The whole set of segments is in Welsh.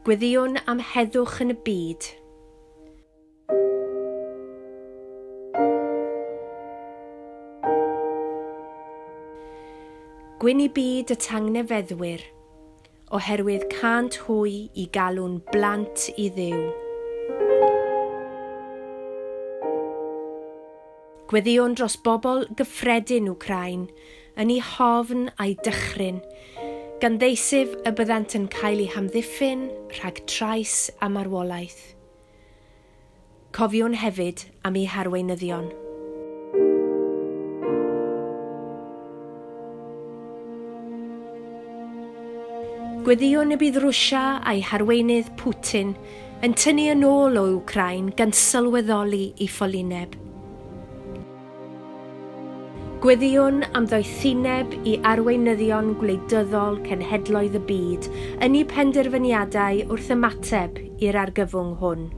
Gweddïwn am heddwch yn y byd. Gwyn i byd y tangnefeddwyr, oherwydd cânt hwy i galw'n blant i Dduw. Gweddïwn dros bobl gyffredin Wcráin yn eu hofn a'u dychryn, gan ddeisyf y byddant yn cael eu hamddiffyn rhag trais a marwolaeth. Cofiwn hefyd am eu harweinyddion. Gweddïwn y bydd Rwsia a'i harweinydd Putin yn tynnu yn ôl o Wcráin gan sylweddoli ei ffolineb. Gweddïwn am ddoethineb i arweinyddion gwleidyddol cenhedloedd y byd yn eu penderfyniadau wrth ymateb i'r argyfwng hwn.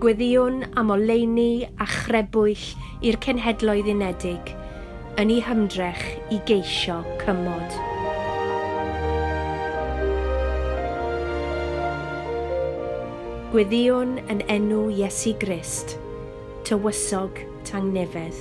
Gweddïwn am oleuni a chrebwyll i'r Cenhedloedd Unedig yn eu hymdrech i geisio cymod. Gweddïwn yn enw Iesu Grist, Tywysog Tangnefedd.